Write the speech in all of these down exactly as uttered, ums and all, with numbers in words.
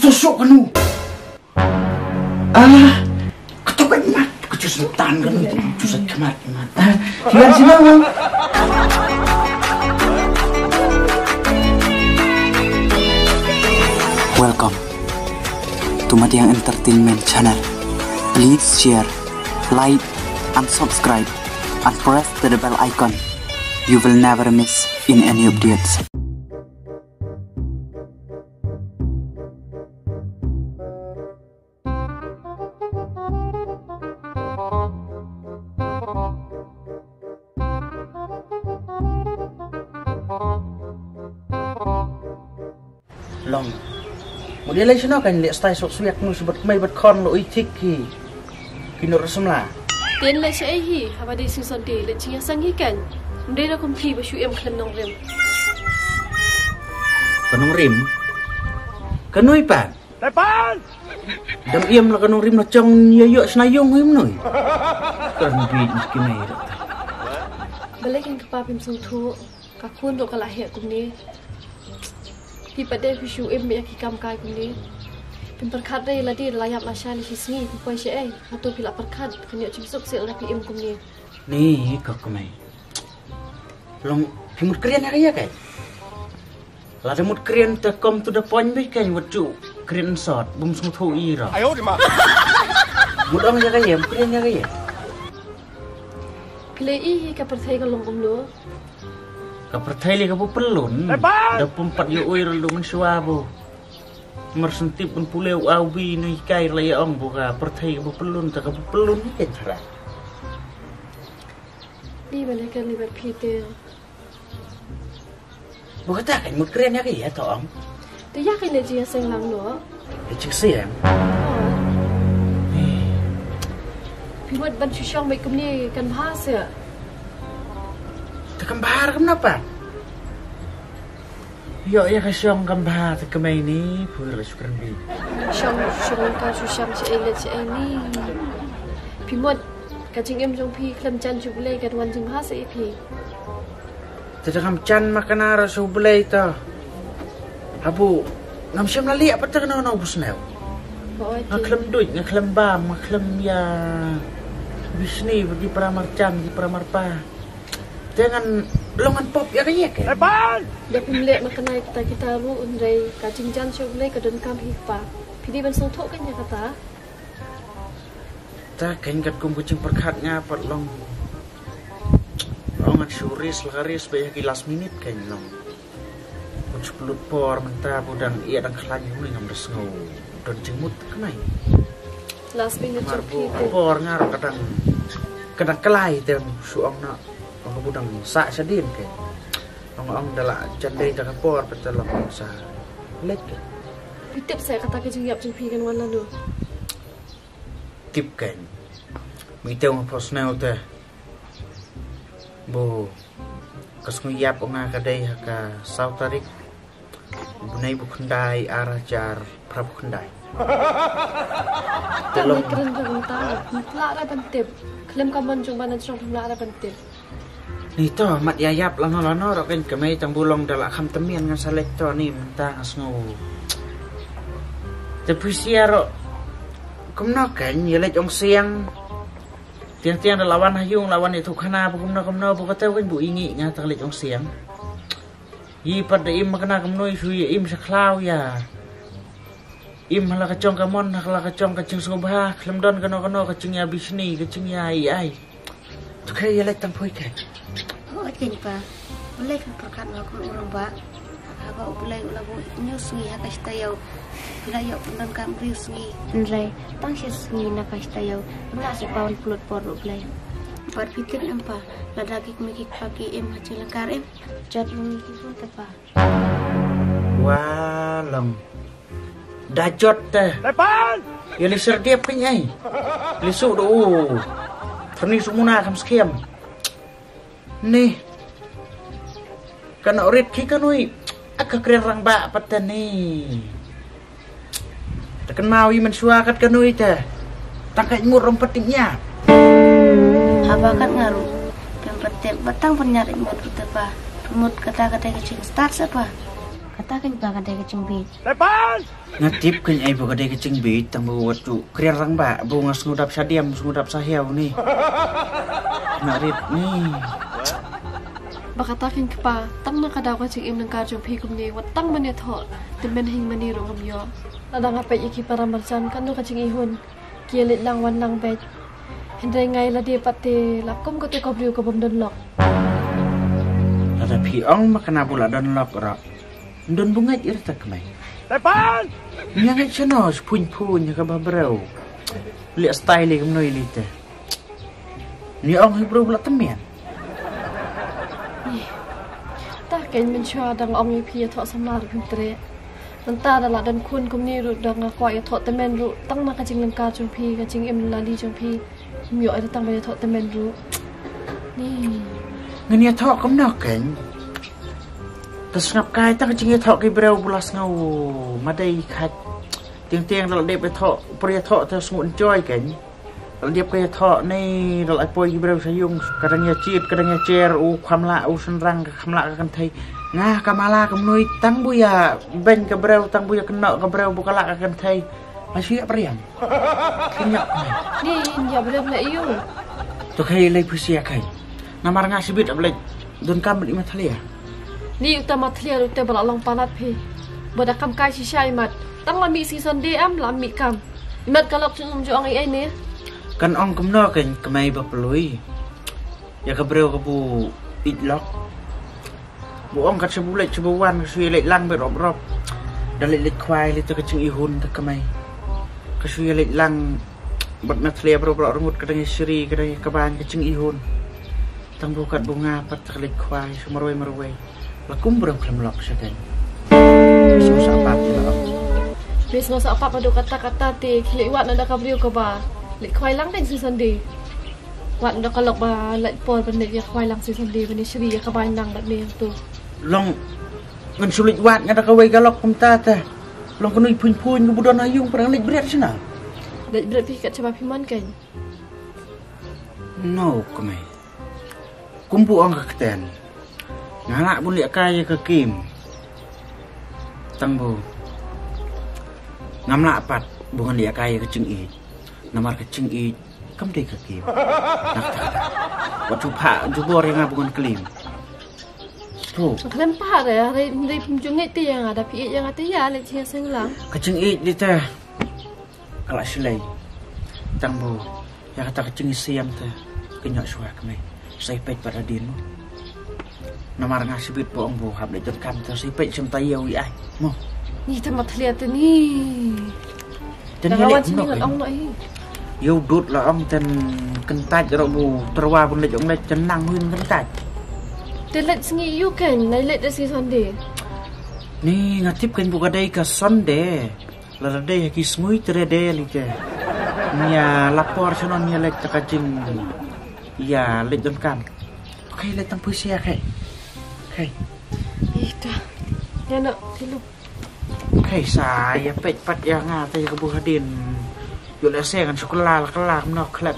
Tusuk kanu. Ah, ketuk mat, ketus tan kanu, ketus mat, mat. Ah, kian sini. Welcome to Madiang Entertainment Channel. Please share, like, and subscribe, and press the bell icon. You will never miss in any updates. Long. Mut ïa lei shano kan leh stai sok swiak nu shu bad kmai bad khon lo ui thik ki. Ki nur samla. Ten leh sha ei hi, haba dei sing son dei leh jingïaseng hi kan. Mdei la kum phi ba shu em khlem nongrim. Ka nongrim. Ka nui pan. Dam iem la ka nongrim la chong ïa ïoh sna yung him nui. Kan bi ki nai. Balei kan kpa pim sung thu. Ka khun ruh ka la heh kumne. Phi pat de phi shu im ïa ki kam kai kumne. Phin pyrkhat de la dei la ïap la shai la shi sngi phi poi sha ei. Hato phi la pyrkhat kan ïoh jingsuk seh la phi im kumne. Ni ka kumai. Long phi mut kren ïa ka ïa kai. Lada mut kren te come to the point beit kan wat ju kren sot bum sngewthuh ïa ira. Mut ong ïa ka ïa mut kren ïa ka ïa. Phi la i hi ka pyrthei ka long kumno. Ka pyrthei lei kaba pyllun. Da pum pat ïa ui ra lu mynshuwa bu. Mar sentip ban pule u au bi na hikai la ïa ong bu ka pyrthei kaba pyllun ta kaba pyllun ni ken thara. Ni ba lei kan ni ba phi te. Bu kata kan mut kren ïa ka ïa ta ong. Te ïa ka ne jingïaseng lang no. Ïa jingseng. Phi mut ban shu shong beit kumne kan bha se. Te kan bha ra kumno pat. Ïoh ïa ka shong kan bha te kmai ni pur la shu kren beit. Shong shong ka shu shong sha ei le sha ei ni. Phi mut ka jingim jong phi khlem jan shu Blei kan wan jingbha sha ei phi. Te da ngam jan ma kane ra shu Blei ta. Habu ngam shem la liah pat te kano kano bu snew. Nga khlem duit nga khlem bam nga khlem ïa bishni bad ki para marjan ki para marpa. Te ngan long ngan pop ïa ka ïa ke. Da phi mleh ma kane kita kita ruh hynrei ka jingjan sha U Blei ka donkam hi kpa. Phi dei ban sngewthuh kan ïa kata. Ta kan katkum ka jingpyrkhat nga pat long. Long ngan shu risk la ka risk ba ïa ki last minute kan long. Bun shu pynlut por mynta bu dang ïa dang khlaiñ hynrei ngam da sngew don jingmut kmai. Last minute. Mar jong bu phi te. Por nga ruh ka dang ka dang klai te shu ong na ong ka bu dang sah shadien ke. Ong ong da la jan dei da ka por pa te long sa lek ke. Phi tip sa kata ka jingïap jong phi kan wan lano. Tip kan. Mi te ong pos neu te. Bu ka sngew ïap ong nga ka dei ha ka saw tarik. Bnai bu khyndai ar hajar phra bu khyndai. Te long kren ka mynta. Phla ra ban tip. Khlem ka mon jong ban jong phla ra ban tip. Ni to mat ïa ïap lano lano ro kan kmai tang bu long da la kham temian ngan sa leit to ni mynta nga sngew. Te phi sia ro. Kumno kan ïa leit ong siang. Tiang tiang da la wan ha yung la wan ïa tu khana bu kumno kumno bu kata kan bu ingi nga tang leit ong siang. Yi pat da im ma kane ka mnoi shu ïa im sha khlaw ïa. Im ha la ka jong ka mon ha la ka jong ka jingsngewbha khlem don kano kano ka jingïabishni ka jingïa ai ai. Tu khe ïa leit tang phui khe. Ho jin pa. Blei kan pyrkhat ma kum urang ba. Haba U Blei u la buh hynñiew sngi ha ka shi taïew. Phi la ïoh pyndonkam hynriew sngi. Hynrei tang shi sngi na ka shi taïew. Ngam lah shu paw pynlut por U Blei. Bad phi tip em pa. Lada ki kmie ki kpa ki im ha jinglyngkar em. Jot rung ki pun te pa. Wa long. Da jot te. Lepan. Ïa li serdep pyn ai. Li su do. Tani sumuna kam skhem. Ni. Kan rit ki kanui. Aka kren rang ba patani. Takan mau i mensua kat kanui te. Tang ka ngur rong patik nya. Haba kat ngaru. Pem patik batang penyat ngut te pa. Mut kata kata kecing start siapa? Kata kan ba ka dei ka jingbit. Nga tip kan ai ba ka dei ka jingbit, tang ba wat tu kriar rang ba, ba nga sngewdap sha diam, sngewdap sha hiau ni. Nga rit ni. Ba kata kan kpa, tang na ka daw ka jingim nang ka jong phi kumne, wat tang mane tho, te men hing mane ru ngam yo. Lada nga peit ïa ki para marjan kan no ka jingihun. Ki leit lang wan lang beit. Hynrei ngai lade pat te la kum kata ka briew ka bym don lok. Lada phi ong ma kane ba la don lok rak. Ndon bu ngait ir tak mai. Tepan! Nya ngait shano spuin puin ka ba briew. Liak style ka mnoi li te. Ni ong hi briew la temian. Ta kein mynshuwa dang ong ïa phi ïathoh samla ruh phim treh. Mynta da la don khun kumne ruh dang nga kwah ïathoh tymmen ruh tang na ka jinglyngkar jong phi ka jingim lali jong phi. Ym ïoh ïa tang ba ïathoh tymmen ruh. Ni. Ngan ïathoh kumno kein. Ka sngap kai tang ka jingïathoh ki briew bu la sngew ma dei khat. Tieng tieng da la dep ïathoh, por ïathoh te sngew enjoy kein. Dal diap ka ïathoh ni dal ai poi ki briew sha ïung ka dang ïa chit ka dang ïa cher u kham lah u synrang ka kham lah ka kynthei. Nga ka mala ka mnui tang bu ïa beng ka briew tang bu ïa kynnoh ka briew bu ka lah ka kynthei. Nga shu ïa priam. Kynnoh ka. Ni ïa briew na ïung. To khai lei phi sia khai. Namar nga sibit ap lei don kam bad i Mathalia. Ni uta Mathalia uta ba la long panat phi. Ba da kam kai shisha i mat. Tang la mih si Sunday am la mih kam. Imat ka lok jong um jong ai ai ne. Kan ong kumno kein kmai ba plui. Ïa ka briew ka bu it lok. Bu ong kat shabu leit shabu wan ka shu ïa leit lang bad rop rop. Da leit leit khwai leit ka jingihun ta kmai. Ka shu ïa leit lang bad Mathalia briew briew rngut ka dang ïa shri ka dang ïa kaban ka jingihun. Tang bu kat bu nga pat ka leit khwai shu marwei marwei. La kum briew khlem lok sha kein. Sngewsih pap ïa la ong. Phi sngewsih pap haduh katta katta te khie leit wad na da ka briew kaba leit khwai lang dang si Sunday. Wad na da ka lok ba leit por ban leit ïa khwai lang si Sunday ban ïa shri ïa ka bai nang bad ne tu. Long ngan shu leit wad nga da kawei ka lok kumta te. Long kynoi phuin phuin ka budon ha ïung pyrang leit bret shina. Leit bret phi kat shaba phi mon kein. No kmai. Kum bu ong ka kten. Nga lah bun leh kai ïa ka kim. Tang bu. Ngam lah pat bu ngan leh kai ïa ka jingïeit. Namar ka jingïeit kam dei ka kim. Nak tak tak. Wat ju pha ju bor ïa nga bu ngan klim. Tu. Khlem pha re re re pum jingïeit te ïa nga da phi ïeit ïa nga te ïa leh jingïeit seng lang. Ka jingïeit dei te. Ka la shlei. Tang bu ïa kata ka jingïasiam te ka ñiuh shuwa kmai. Sa ïa peit pat hadien mo. Namar nga sibit ba ong bu hap leit donkam te sa ïa peit shem ta ïa u ïa ai mo. Ni te Mathalia te ni. Te ni leh kumno kein. Ïa u dud la ong ten kyntait ruh bu tyrwa bun leit ong leit ten nang huin kyntait. Te leit sngi ïu kein nai leit da si Sunday. Ni nga tip kein bu ka dei ka Sunday. Lada dei ha ki sngui te dei dei li te. Nia lapor shano nia leit ta ka jing. Ïa leit donkam. Khai leit tang pui sia khai. Khai. Ita. Ïa no tilu. Khai sa ïa peit pat ïa nga te ïa ka bu hadien. Ïoh leh se ngan shu kylla la kylla kumno khlep.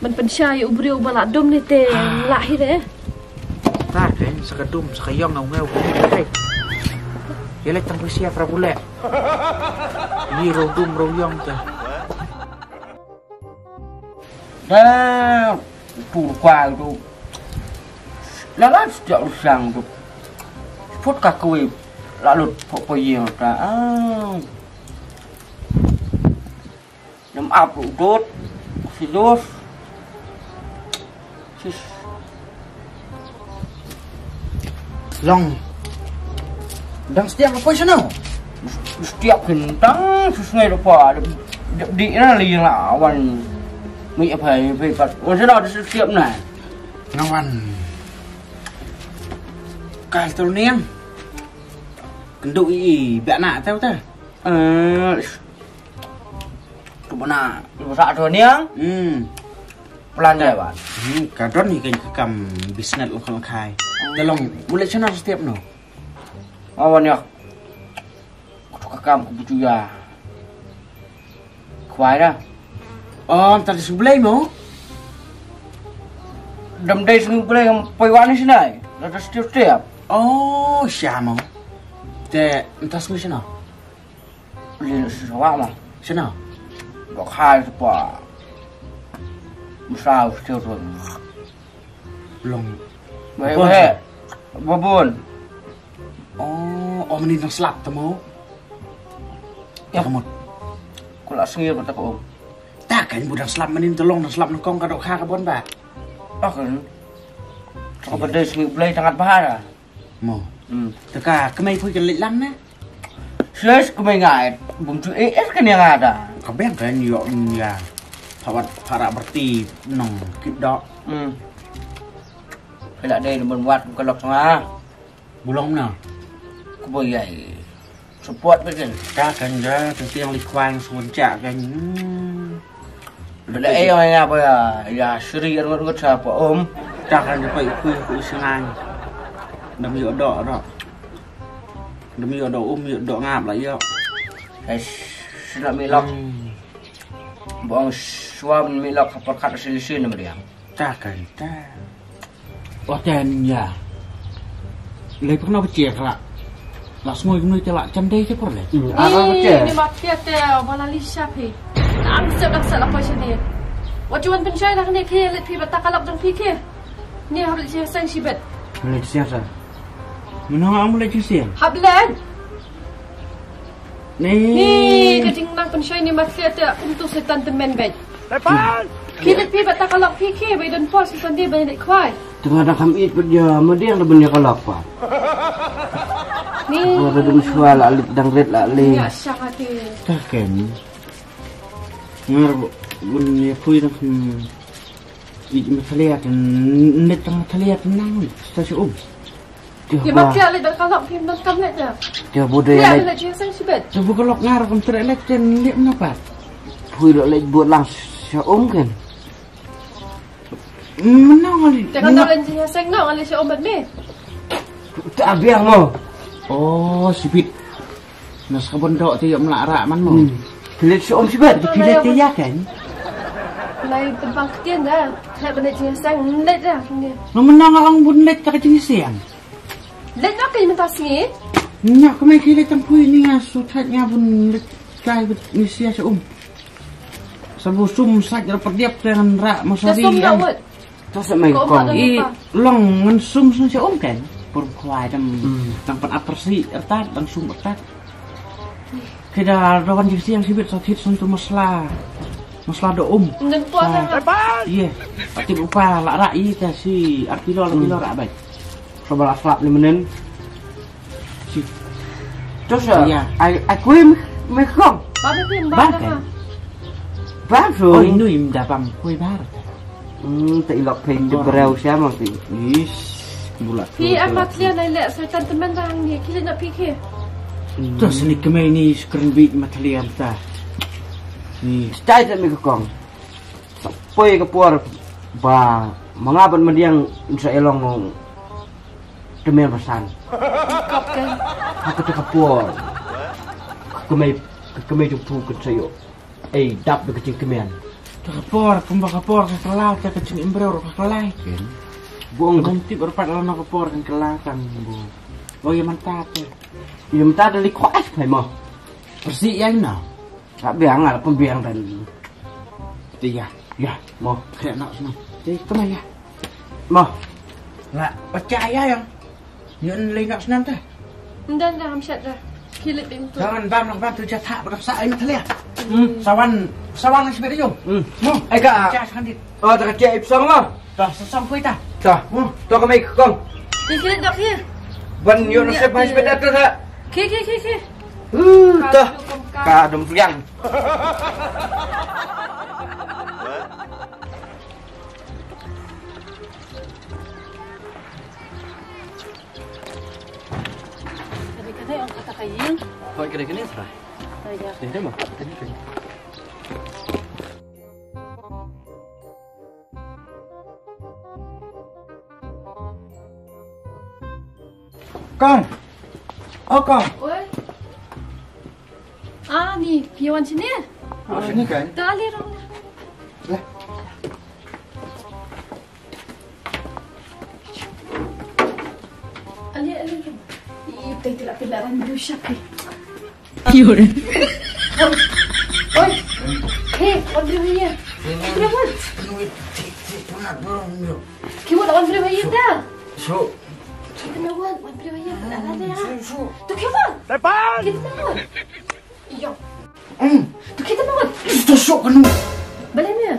Ban pynshai ïa u briew ba la dum ni te la hi de. Ta kein sa ka dum sa ka ïong ngau ngau. Ïa leh tang phi sia pra bule. Ni ro dum ro ïong te. Da tu kwa tu. La la stia u sang tu. Put ka kui la lut po po ïing ta. Ah. Nam ap u dot. Sidus. Sis. Long. Dang setiap apa sana? Setiap kentang sus ngai lupa. Dep di na li lawan. Mi apa apa pat. Wan sana ada setiap na. Ngawan. Kal tu niang. Kendu i biak nak tahu ta. Eh. Tu bana. Ibu sak tu niang. Hmm. Plan jai ba. Hmm, ka don hi kan ka kam business u khang khai. Da long bulai channel step no. Awan ya. Kutu ka kam ku butu ya. Khwai da. Om ta su bulai mo. Dam dai su bulai ngam poi wani sinai. La ta step step. Oh, sha mo. Te mynta sngi shano? Lin sawak ma. Shano? Ba khai spa. Msa u stir run. Long. Baik, baik. Babun. Oh, oh, mani dang slap tamo. Ya. Kamut. Kula sngir ba ta ko. Ta kan bu dang slap mani ta long dang slap nang kong ka dok kha ka bon ba. Ah kan. Ka ba dei sngi blai tangat ba ha. Mo. Hmm. Te ka kmai pui kan leit lang na. Ses kmai ngai bum tu eh es kan yang ada. Ka beng kan yo nya. Phawat phara berti nong kit dok. Hmm. Pela dei ban wat ka lok nga. Bulong na. Ku boy ai. Support ba kan. Ka kan ja tang tiang li kwang suan cha kan. Hmm. Bela eh ong ïa ba ïa, ïa sri ar ngut ngut sa pa um. Ta kan da pai kui kui sengan. Dam ïoh dok dok. Dam ïoh dok um ïoh dok ngap la ïoh. Ai sna mi lok. Hmm. Bong suam mi lok ka perkat sili sini meriang. Ta kan ta. Oten ya. Lei pernah becek la. La sngoi kumno te la chem dei te por le. Hmm, apa Ih, becek? Ni mat pia te wala li sha phi. Ang sep ang sep la poi sini. Wat juan penshai la kene ke let phi bata kalap dong phi ke. Ni hab le jing sang shibet. Mula jing sang. Menang ang mula jing sang. Hab le. Ni. Ni ka jingnang penshai ni mat pia te kum tu setan temen bej. Lepas. Ki dei phi bata kalok phi ki ba i don por setan dei ba i dei khwai. Tengah dah kam it pun dia madiang dah benda kalok pa. Ni. Ko dah dum shwa la lut dang rit la le. Ya syang ati. Taken. Ngar bun ni pui dah. It mathalia tan net tang mathalia tan nang. Sta shi um. Ki mat pia leit bad ka lok ki mat kam leit da. Te bu de leit. Leit jing sang shibet. Te bu ka lok ngar kam treh leit ten leit na pat. Phui lok leit bu lang sha um kan. Menang ali. Te kan leit jing sang no ali sha um bad me. Ta biang mo. Oh, shibit. Nas ka bun dok te ïoh mlak rak man mo. Hmm. Pilet sha um shibet. Pilet te ïa kan. Lai tebang ktien da. Te ban leit jing sang leit da. Menang ong bun leit ka jing sang. Leit noh ka mynta sngi. Nya kumne ki leit tang pui ni nga su thait nga bun leit kai bad ni sia sha um. Sa bu sum sait ra pdiap te ngan ra ma sari. Sum da wet. To sa mai kong. I long ngan sum sum sha um kan. Pur khwai dam. Hmm. Tang pan ap persi ertat dang sum ertat. Kida dokan jing siang sibit sa thit sun tu masla. Masla do um. Ngan tua sa. Iya. Ati upa la ra i ta si ar kilo la kilo ra bai. Coba la slap ni menen. Si. Terus ya. Iya. Ai ai kui me kong. Ba me kui ba. Ba so. Oh, inu im da bam kui bar. Hmm, ta ilok peng de brau siapa sih? Is, bulat. Hi amat lian ai le setan temen dang ni kili na pikir. To sini kemai ni skrin bit matlian ta. Ni. Stai ta mi kong. Sa poi ka por ba manga ban madiang sa elong nong temen pasan. Kap kan. Apa ta ka por. Kemai kemai tu tu kan sayo. Ei dap da ka jingkmen. Ka por kumba ka por ka kala ta ka jingimbreu ka kala ken. Bung bung tip rupat la na ka por kan kala kan bu. Oh ya mantap ya. Ya mantap da li kwai kai mo. Persi ya na. Ka biang ala pembiang dan. Ti ya. Ya mo. Kaya nak sana. Ti kemai ya. Mo. La percaya ya. Ngan lei nak sana ta. Ndan dah hamshat dah. Kilit bing tu. Jangan bam nak bam tu jatha berasa ai mathalia. Hmm. Sawan sawan nang sibit jom. Hmm. Mo. Ai ka. Cak sakandit. Oh tak cak ip sang mo. Dah sesam kui ta. Dah. Mo. Tu kami kong. Di kilit dah ki. Ban yo nasib hai sibit dah tu tak. Ki ki ki ki. Uh, dah. Ka dum siang. Kadai kadai ong kata ka ïing. Hoi kadai kadai sra. Kadai ya. Dei dei ma. Kong. Oh kong. Oi. Ah ni, phi wan sini? Oh sini kan. Tali rong. Lah. Ali, ali. Ih, Oi, oi. Hey, what do you here? What do you want? Ki wut on bri wa yinda. So. Kita na wan, wan bri wa yinda. Ala de ha. So, so. Tu ki wan. Tepan. Kita na wan. Yo. Hmm. Tu kita na wan. Tu so kanu. Bale me.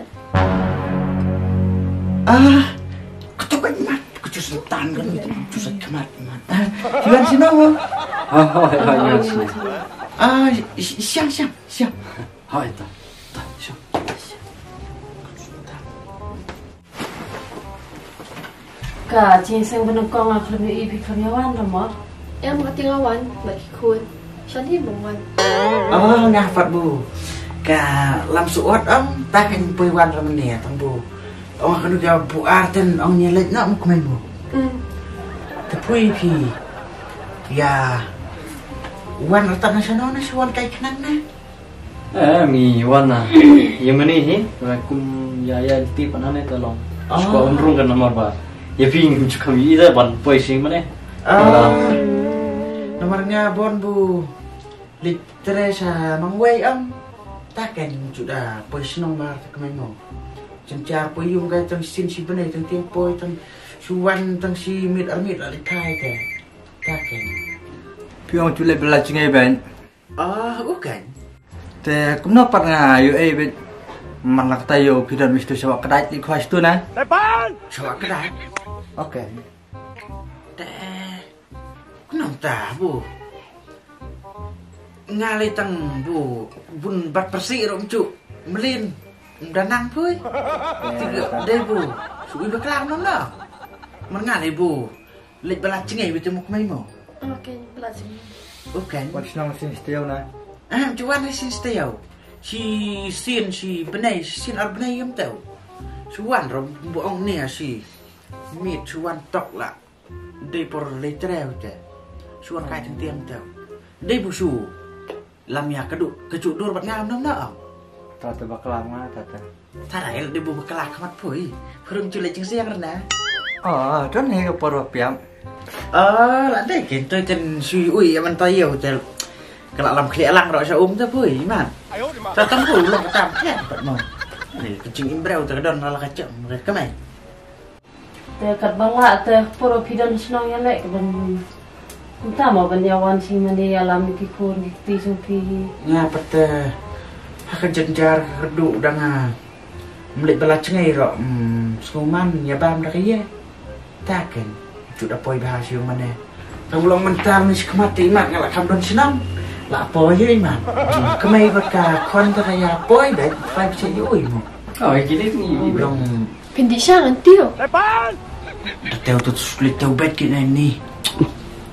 Ah. Katu kan mat. Katu setan kan. Katu setan mat. Ah. Ki wan sino. Ah, ah, ah, ah, ah. Ah, siang, siang, siang. Hoi, ta, ta, sha. Ka jingïaseng ba nyngkong nga khlem ïohi phi khlem ïa wan, Ramor. Em, nga te nga wan bad ki khun. Shane ba wan. Oh, nga pat bu. Ka lam suot ong, ta kan poi wan ram ne tang bu. Ong ka nu ka bu ar ten ong nia leit na ong kmen bu. Hmm. Te poi phi. Ya. Wan rata na shano na shi wan kai khnang na. Eh, mi wan na. Ïa mane hi, wa kum ïa ïa ti pa nane ta long. Ah. Shwa un rung kan namar ba. Ïa phi ngim ju kham ïa da ban poi sing mane. Ah. Namar nga bon bu leit tre sha nongwei am. Ta kan ju da poi shnong bar ta kmai mo. Jan jar poi yung kai tang sin shi bane tang tiang poi tang shu wan tang shi mit ar mit la leit kai te. Ta kan. Phi ong ju leit bela jngai ben. Ah, u kan. Te kumno pat nga ïohi beit man la kata ïoh phi don mistu shawa kdait li khwa stu na. Tepan. Shawa kdait. Okay. Te kumno ta bu. Nga lei tang bu bun bat persi ro mchu. Mlin. Mdanang pui. Tiga dei bu. Sui baklang nom da. Man nga lei bu. Leit bela jngai beit mo kmai mo. Okay, bela jngai. Okay. Wat shnong sin steo na. Ah, chuan sin steo. Si sin si bnai sin ar bnai yam tau. Chuan rom bu ong ne si. Mit chuan tok la. Dei por leit treu te. Chuan kai teng tiang tau. Dei bu su. Lam ïa ka du ka ju dur bat nga lam na. Tata bakla nga tata. Tara el de bu bakla khmat pui. Phurung ju le jing siang rna. Ah, don he ka por piam. Ah, la de kin to ten sui ui ya man to yau tel. Kala lam khli alang ro sha um ta pui man. Ta tam bu long tam ke pat mo. Ni ka jing im breu ta don la ka cham ka mai. Te katba lah te por phi don shnong ïa leh ka ban kumta mo ban ïa wan sing mane ïa lam ki khun ki kti jong phi hi. Nga pat te ha ka jynjar ka kyrduh da nga. Mlei bala jngai ro, mm, snguman ïa bam da ka ïa. Ta ken ju da poi bha shu mane. Tang long mental ni shkmat te imat nga la kham don shnong. La poi ïa imat. Kmai bad ka khon ta ka ïa poi da phai bcha ïa ui mo. Oh, ïa ki dei ni. Long Phin dih sha ngan tiew. Da tiew tu sukli tiew bet ki nai ni.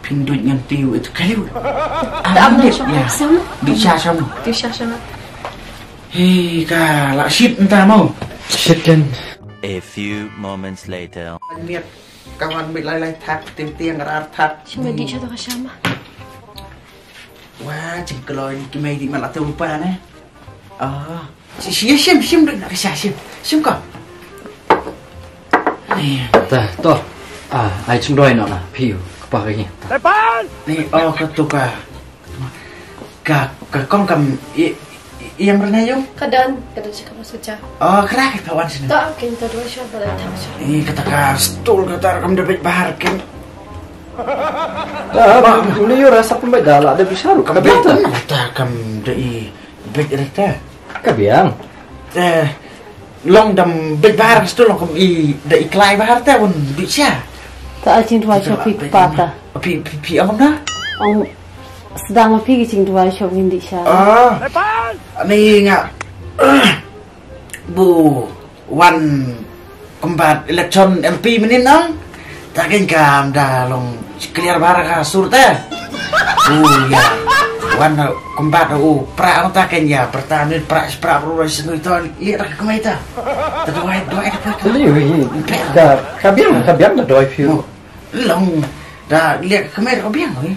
Phin duh ngan tiew itu kayu. Da am dih sha sama. Dih sha sama. Dih sha sama. Hei ka la shit enta mo. Shit kan. A few moments later. Niat kawan mit lai lai thak tim tiang rar thak. Sima dih sha tu ka sama. Wah, jingkloi ni ki mei dih mat la tiew lupa ne. Ah, si si shim shim doi na ka sha shim. Shim ka. Ni. Ta to. Ah, ai chung doi na na. Phi u kpa ka ni. Ni oh ka tu ka. Ka ka kong kam i i- ïam rna yung. Ka dan, ka dan shi ka masu cha. Oh, kra ka tawan sini. Ta kin ta doi sha bala ta sha. Ni kata ka stul kata kam da bit bahar kin. Ta ni yo rasa pun bai da la da bisaru. Kam da bit ta. Ta kam da i Bit rta. Ka biang. Eh, long dam bit bahar stu long kum i da i klai bahar ta un bit sha. Ta a jingduwai sha phi kpa ta. Phi phi phi ong na? Ong sdang phi ki jingduwai sha win di sha. Ah. Ni nga. Bu wan kumbat election M P mynnin nang. Ta ken kam da long clear bar ka sur te. U ya. Wan kumbat u pra ta ken ya pertama pra pra ru ru sinu to lihat ka kemai ta. Ta doi doi ta. Liu hi. Da ka biang ka biang da doi phi. Long da lihat ka kemai ka biang oi.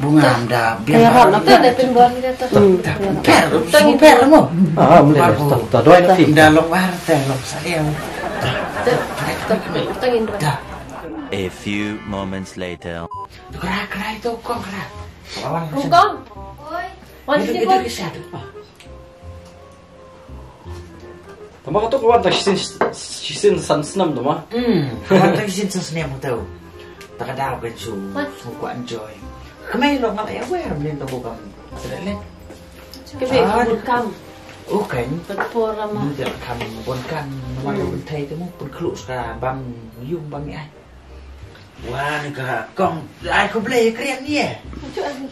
Bunga da biar. Kaya rap na. Ada pin buat ni kata. Hmm. Per, per mo. Ah, mula ta doi na ti. Da long war te long sa dia. Tangin dua. Da. A few moments later. Kra, kra, ito, kong, kra. Kong, kong. Wan sini, kong. Tama ka tu ka wan ta shisien, shisien san snem tu ma. Hmm, ka wan ta shisien san snem tu. Ta ka daw kan su, su kwah enjoy. Kemai lo ngal ya wer mending tu kam. Sedek le. Kemai bun kam. Oh kan. Bad por lama. Ni dia kam bun kam. Nama lo bentai tu mu pun kluk ska bam yung bam ai. Wah, ni ka kong, ai khublei ïa ka rian ni eh.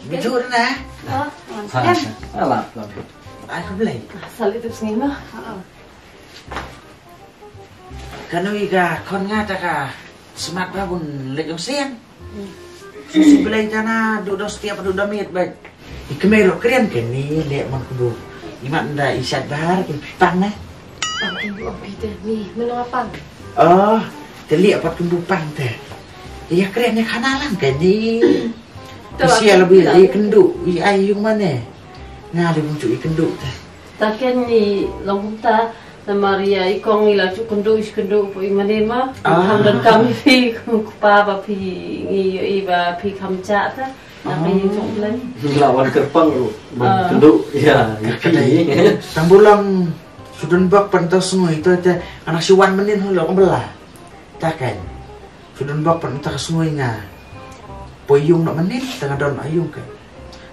Mujur na. Alah. Ai khublei. Asal itu sengima. Kanu i ka khon nga ta ka smat ba bun leit ong siang. Sisi blei ta na du dos tiap du domit bek. I kmie lo kren ke ni leh mon kbu. I mat nda i sat bar ke pang ne. Pang ke bu ong pite ni menang pang. Oh, te leh pat kbu pang te. Iya kren ni khana lang ke ni. Sia lebih i kendu i ai yung mane. Nga lebih tu i kendu te. Ta ken ni long kumta na Maria i kong i la chu kendu i kendu po i mane ma. Kham don kam i phi kum kpa ba phi ngi yo i ba phi kham cha ta. Na phi i chong plan. Ni la wan kerpang lu. Ban kendu ya i phi. Tang bulang sudun bak pan ta sngui to te anak si wan menin hulu kembela. Ta ken. Sudun bok pan ta ka sngui nga. Poi yung na manin ta nga don ayung ka.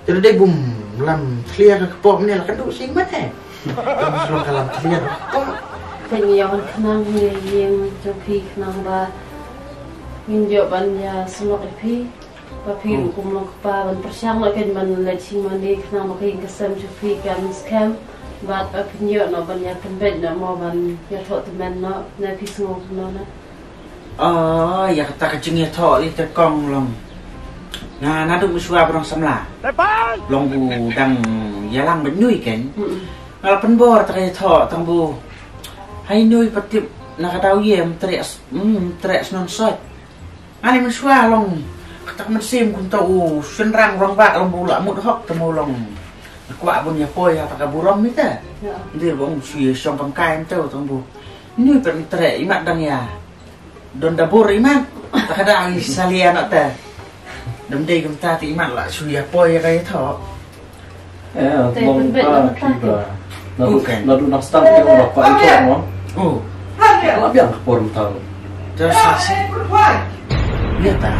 Jadi dei bum lam thlia ka kepok ni la ka du sing mane. Bum lam ka lam thlia ka kepok. Kan ïa wan khnang ïa ïeng jong phi khnang ba ngin ïoh ban ïa selok ïa phi. Ba phi ruh kum long kpa ban pyrshang la kan ban leit sing mane khnang ba ka ïing ka sem jong phi kan skhem. Bad ba phi ïoh noh ban ïa pynbeit noh mo ban ïa thoh tymmen noh na phi sngew noh na. Oh, ïa kata ka jingïathoh ïa ka kong long. Nga naduh mynshuwa ba dang samla. Long u dang ïalang bad nui ken. Nga la pynbor ta ka ïathoh tang bu. Hai nui pat tip na ka daw ïem treh s-, mm, treh snon sot. Nga la mynshuwa long. Kata ka mynsiem kumta u shynrang long ba long bu la mut hok tang bu long. Kwah bun ïa poi ha ta ka burom ita. Ndir bong shu ïa shong kam kai mta tang bu. Nui pat treh i mat dang ïa. Don da bor i mat. Ta ka dang i salia na ta. Dam dei kumta ti i mat la shu ïa poi ïa ka ïathoh. Eh, long ka ki ba. Nadu nadu nak stang ki ong ba pa i ko mo. Oh. La biang ka por mta. Terus sasi. Ïa ta.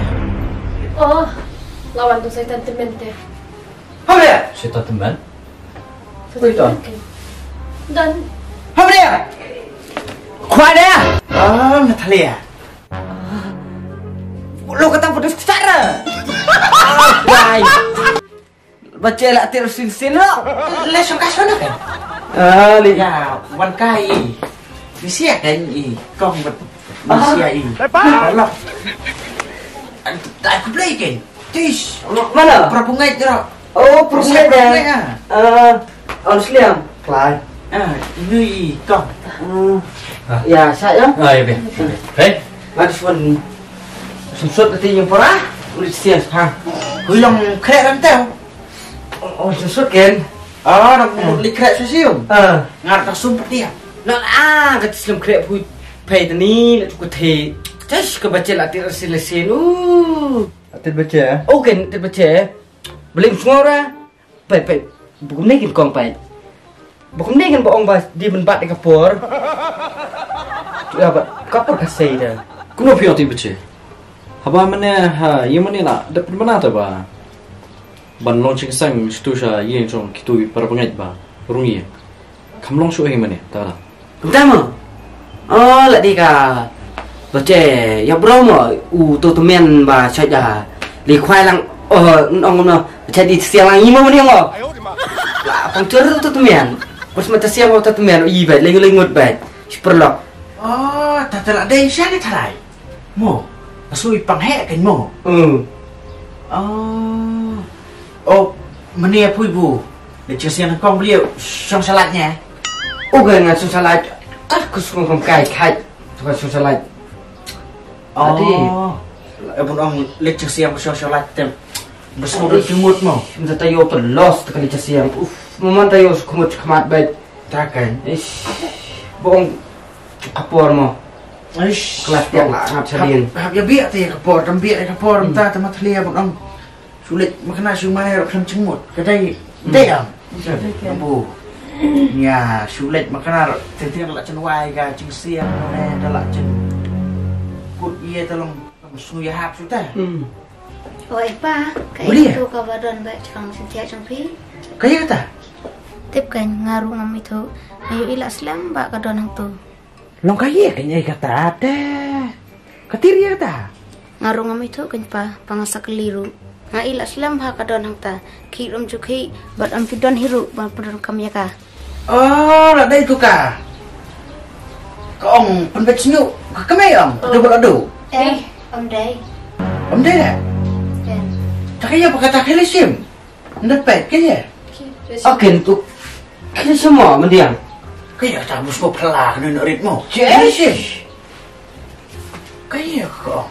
Oh, lawan tu Satan temen te. Hamre. Satan temen. Oi to. Dan. Hamre. Khwa de. Ah, Natalia. Lo kata putus kutara. Wai. Baca lah tir sin sin lo. Le suka sana kan. Ah, li. Ya, wan kai. Di sia kan i kong bet. Di sia i. Allah. Aku play kan. Tish. Mana? Prabu ngai jero. Oh, pergi dah. Ah, on sliam. Klai. Ah, ini kau. Hmm. Ya, saya. Ah, ya, ya. Hei. Ngat sun. Susut tadi yang pora. Ulit sias ha. Gulong krek rantau. Oh, susut kan? Ah, nak beli krek susium. Ah. Ngat tak sumpet dia. Nak ah, kat slim krek pui. Pay tani nak cukup the. Tes ke baca lah tidak selesin. Uh. Atit baca. Oh, kan, atit baca. Beling sngora. Pait, pait. Bukum ne kin kong pait. Bukum ne kin ba ong ba di ban bat ka por. Ya ba ka por ka sei da. Kumno phi ong ti bache. Haba mane ha ïa mane la da pynbna ta ba. Ban long ching sang stu sha ïa jong kitu para bangait ba. Rung ïa. Kam long shu ïa mane ta la. Kumta mo. Oh, la di ka. Bache, ya bro mo, u to to men ba chai da. Li khwai lang, oh, nong no, chai di siang lang imo mo ni ngo. La pang chur to to men. Pas mata siang to to men, i bai, leng leng ngut bai. Perlok. Oh, ta ta la dei sha ni tharai. Mo, asui pang he kan mo. Hmm. Oh. Oh, mane pui bu. Ni chasiang kong beliau, song salat nya. Oh, kan ngan song salat. Ah, ku song kong kai kai. Tukar song salat. Ati. Oh. Eh, pun ong lek chasiang song salat tem. Besong dah jumut mo. Minta tayo pelos tekan chasiang. Uf, memang tayo sekumut sekumat baik. Takan. Ish. Bong kapor mo. Ish. Klas tiang lah ngap shalien. Hap, hap ïa biak te ka por, tam biak ka por, hmm, ta, tam thlia bang ong. Shu leit makna shu mai rok khlem jingmut. Ka dei, hmm, dei am. Dei. Abu. Nia, shu leit makna rok. Te te la chen wai ka jingsiang ne, da la chen. Kut ïa ta long, sngew ïahap shu ta. Hmm. Oi pa, ka ïa tu ka ba don ba jrong Cynthia jong phi. Ka ïa kata? Tip kan nga ruh ngam ithuh. Nga ïohi la slem ba ka don hangtu. Long ka ïa ka ïa kata te. Ka ti ïa kata. Nga ruh ngam ithuh kan pa, pa nga sa kylli ruh. Nga ïohi la slem ba ka don hangta. Ki rum ju ki, bad am ki don hi ruh, ban pynrung kam ïa ka. Oh, la dei tu ka. Ka ong pynbeit sñiuh, ka kmie ong, ka dei ba la du. Eh, ym dei. Ym dei de? Eh. Ta ka ïa ba kata ka lei sim. Nda peit ka ïa. Akin tu. Ka lei sim mo, myndiang. Ka ïa kata mus ko phala ka nunuk rit mo. Ka lei sim. Ka ïa ka ong.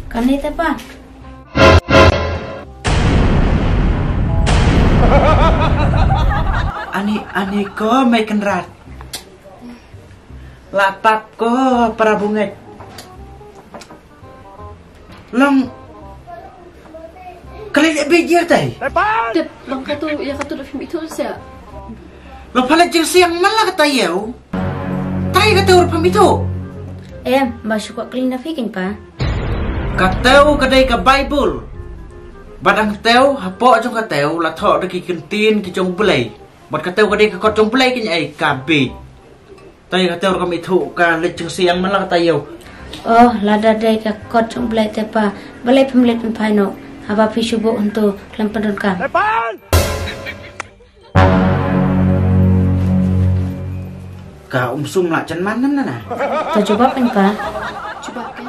Kane te pa. Ani, ani ko Mei Kynrad. La pap ko para bungit. Long. Ka lei leh beit ïa tai. Tip, bang katu, ïa katu da phim ithuh sia. Long pha leit jingsiang man la kata ïa u. Tai katu da phim ithuh. Em, ba shu kwah kylli na phi kan pa. Katu ka dei ka Baibl. Bad hangtu hapoh jong katu la thoh da ki ktien ki jong U Blei. Bad katu ka dei ka kot jong U Blei kan ai ka beit. Tai katu ruh kam ithuh ka leit jingsiang man la kata ïa u. Oh, lada dei ka kot jong U Blei te pa. Balei phim leit pynphai noh. Haba phi shu buh hangtu khlem pyndonkam. Ka um sum la jan man nam na na. To jubab kan pa. Jubab kan.